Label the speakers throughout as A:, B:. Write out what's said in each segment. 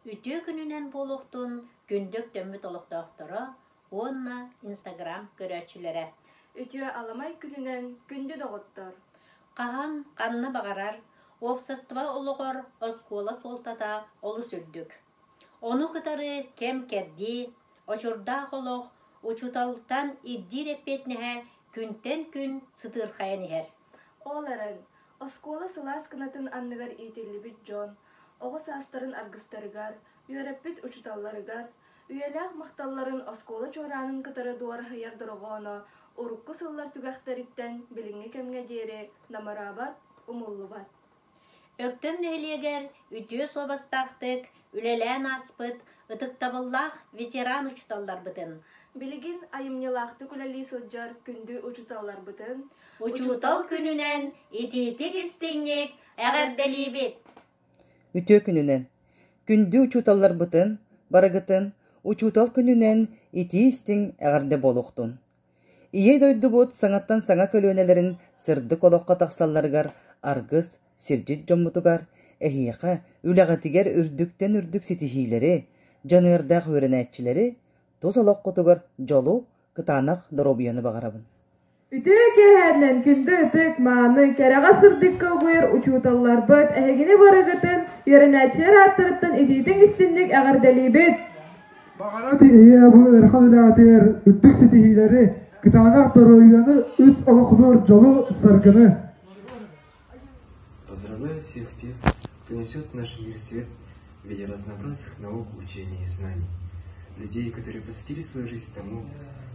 A: Үтүө күнүнэн буолуохтун күндү өктөммүт олохтоохторо уонна Инстаграм көрөөччүлэрэ!
B: Үтүө аламай күнүнэн күндү доҕоттор!
A: Хаһан, ханна баҕарар, уопсастыба олоҕор оскуола суолтата олус үрдүк. Ону кытары кэм-кэрдии, очурдаах олох учууталтан ирдиир эппиэтинэһэ күнтэн күн сытыырхайан иһэр.
B: Ол эрэн, оскуола сылаас кынатын анныгар иитиллибит дьон оҕо саастарын аргыстарыгар, үөрэппит учууталларыгар, үйэлээх махталларын оскуола чуораанын кытары дуораһыйар дорҕооно урукку сыллар түгэхтэриттэн билиҥҥи кэмҥэ диэри намыраабат, умуллубат.
A: Өктөм нэһилиэгэр үтүө суобастаахтык үлэлээн ааспыт ытыктабыллаах ветеран учууталларбытын,
B: Билигин айымньылаахтык үлэлии сылдьар күндү учууталларбытын
A: Учуутал күнүнэн итиитик-истиҥник эҕэрдэлиибит!
C: Үтүө күнүнэн! Күндү учууталларбытын, барыгытын Учуутал күнүнэн итии-истиҥ эҕэрдэ буолуохтун! Ийэ дойдубут саҥаттан саҥа көлүөнэлэрин сырдык олоххо тахсалларыгар аргыс, сирдьит дьоммутугар, эһиэхэ, үлэҕитигэр үрдүктэн үрдүк ситиһиилэри, дьаныардаах үөрэнээччилэри, тус олоххутугар дьолу, кытаанах доруобуйаны баҕарабын.
D: Үтүө киэһээннэн күндү ытык, мааны, кэрэҕэ сырдыкка угуйар учууталларбыт, эһигини барыгытын үөрэнээччилэр ааттарыттан итиитин истинник эҕэрдэлиибит!
E: Баҕарабыт ийэ бу ыарахан үлэҕитигэр үрдүк ситиһиилэри, кытаанах доруобуйаны, үс олохтуур дьолу-саргыны!
F: Поздравляю всех тех, кто несет в наш мир свет в виде разнообразных наук, учений и знаний. Людей, которые посвятили свою жизнь тому,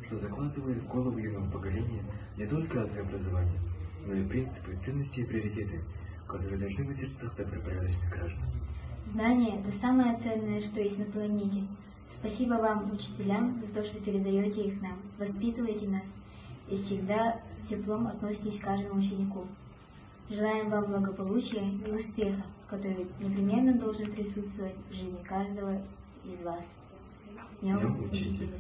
F: что закладывают в голову юного поколения не только азы образования, но и принципы, ценности и приоритеты, которые должны быть в сердцах добропорядочных граждан.
G: Знания – это самое ценное, что есть на планете. Спасибо вам, учителям, за то, что передаете их нам, воспитываете нас и всегда с теплом относитесь к каждому ученику. Желаем вам благополучия и успеха, который непременно должен присутствовать в жизни каждого из вас. С Днем Учителя!